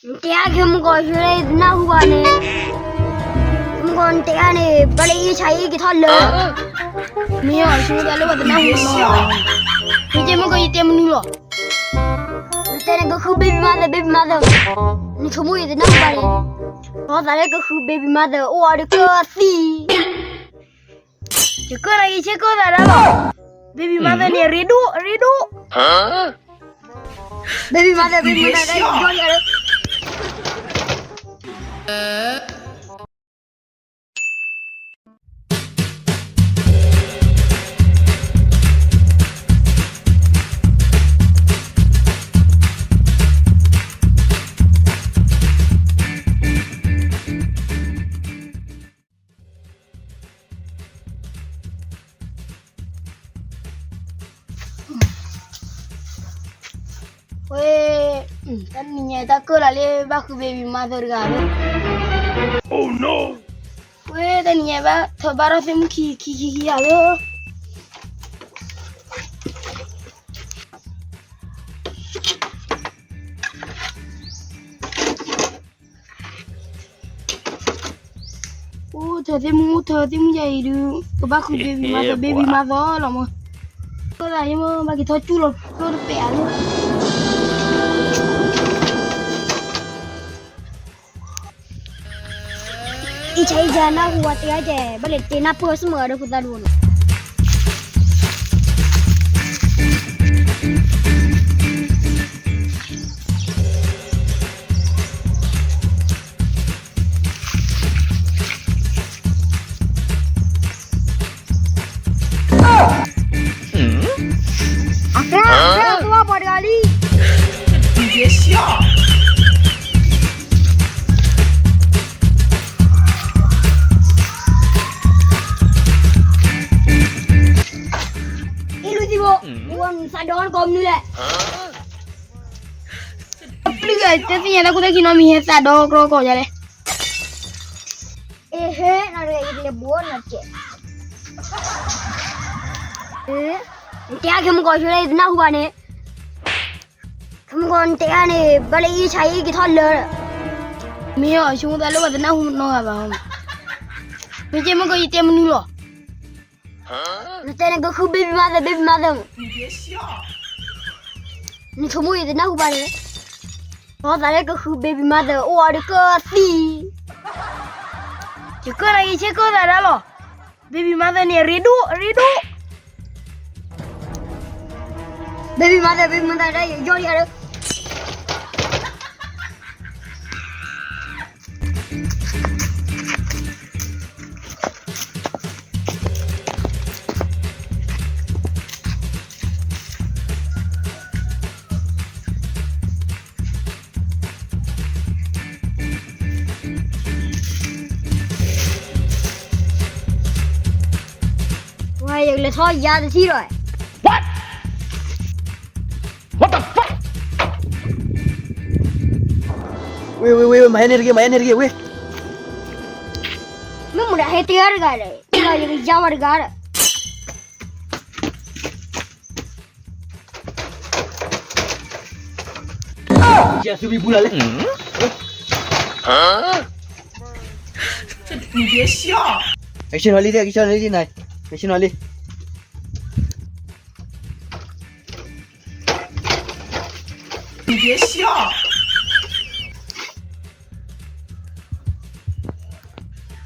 နတဲအါခဲမုၢ်ကီၢ်ဆၢလၢယတနၢ်ဟူဘၣ်န့ၣ်, မုၢ်ကီၢ်နတဲအါန့ၣ် ဘၣ်လၢအ့ၣ်ဆါအ့ၣ်က့ၤထီၣ်လၢာ်, မ့ၢ်အီၤဆိသးလၢပှၤတနၢ်ဟူနီၤ, မ့ၢ်ကဲမုၢ်ကီၢ်ယတဲမနုၤလီၤ, နတဲန့ၣ်ကဃု baby mother baby mother, နဆိကမိၣ်ယတနၢ်ဟူဘၣ်န့ၣ်, အသးလၢကဃု baby mother အိၣ်အီၤဒီးကသံၣ် ယကၢၢ်နၤဂ့ၤဆ့ကၢၢ်သးဒၣ်လီၤ, baby mother န့ၣ် ရ့ဒိၣ် ရ့ဒိၣ်, baby mother baby mother ဒၣ်ယကၢၢ်ယၤလၢ ဝဲ, တနံၤညါတၢ်ကၢၢ်လၢ်လၢဘၣ်ဃု baby mother တဂၤလၢ, ဝဲတနံၤညါဘၣ်ထီၣ်ဘၣ်ထီၣ်သ့ၣ်မုၣ်ခံခံခံခံဂၤလၢ အိၣ်ထၢသ့ၣ်မုၣ် အိၣ်ထၢသ့ၣ်မုၣ်ယၤအံၤဒုး ကဘၣ်ဃု baby mother baby mother လီၤမး, ကၢၢ်သးယမ့ၢ်ဘၣ်က့ၤထီၣ်ကၠူၣ်လီၤ ကၢၢ်တပဲာ်ဧါလၢ အံၤဆါအံၤဆါနၢ်ဟူဝဲတဲအါကဲ ဘၣ်လဲၤတဲနၢ်ပၢၢ်စမုၢ်အဒီးဖိသၣ်ဒိၣ်န့ၣ် အကျါ အကျါ ကျါပှၤတဂၤလံ အ့ၣ် လူသံဘိ နသးဒီနကိးမနုၤလဲၣ် ပျုၢ်ဂၤ တသ့ၣ်ညါတၢ်ကူတၢ်ခံနီတမံၤ ဟဲသးဒီကရီကီးယၤလဲၣ် အ့ၣ် ဟဲ နၤတဂၤယကလဲၤဘိးနၤတကဲး နတဲအါခဲမုၢ်ကီၢ်ဆၢလၢယတနၢ်ဟူဘၣ်န့ၣ် ခဲမုၢ်ကီၢ်နတဲအါန့ၣ် ဘၣ်လၢအ့ၣ်ဆါအ့ၣ်က့ၤထီၣ်လၢာ် မ့ၢ်အီၤဆိကမိၣ်သးလၢပှၤတနၢ်ဟူနီတဂၤဘၣ် မ့ၢ်ကဲမုၢ်ကီၢ်ယတဲမနုၤလီၤ နတဲန့ၣ်ကဃု baby mother baby mother နဆိကမိၣ်ယတနၢ်ဟူဘၣ်န့ၣ် လီၤသးလၢကဃု baby mother အိၣ်အီၤဒီးကသံၣ် ယကၢၢ်နၤဂ့ၤဆ့ကၢၢ်သးဒၣ်လီၤ baby mother န့ၣ် အရ့ဒိၣ် အရ့ဒိၣ် baby mother baby mother ဒၣ်ယယီၢ်လံဧါလၢ ဝဲ ယကလဲၤထီၣ်ယါတထံၣ်ဒီး What? What the fuck? ဝ့ၢ် ဝ့ၢ် ဝ့ၢ် မၤဟဲန့ၣ်တဂ့ၤ မၤဟဲန့ၣ်တဂ့ၤ ဝ့ၢ် မ့ၢ်မူဒါဟဲတဂၤတဂၤဒီး ယကယါဝဲတဂၤဒီး ကဲသုဘံဘူလၢ်လဲၣ် ကဆ့ၣ်နီၤလံ ကဆ့ၣ်နီၤလံ ကဆ့ၣ်နီၤလံ သုခံဂၤသုဘံဘူလၢ်လဲၣ် ဘံဘူတလီၤဆီလ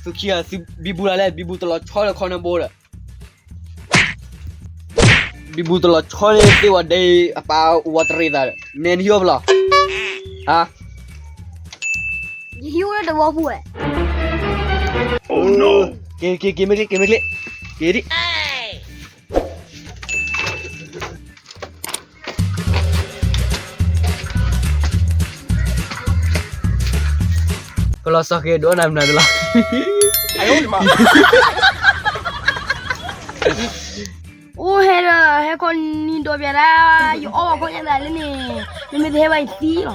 ၢခီနဘိဒီး ဘံဘူတလီၤဆီန့ၣ် သ့ၣ်ဝဲဒၣ်အပၢ်အိၣ်ဝဲတရံးသးဒီး နဲနဟံၣ်အိၣ်ဖဲလဲၣ် ဟါ ယဟံၣ်အိၣ်လၢတဝီပူၤဝဲ က့ၤ က့ၤ က့ၤ မ့ၢ်က့ၤ က့ၤ မ့ၢ်က့ၤ က့ၤဒံး ကလီၤစီၤဃ့ဒိၣ်နၤမနုၤတလီၤ အိၣ်ဟဲဒီး ဟဲခီနံၤဒီးပျးဒၣ် ယအီၣ်ဘၣ်ခီညါသးလၢန့ၣ် နမ့ၢ်တဟဲဘၣ်ယသံလီၤ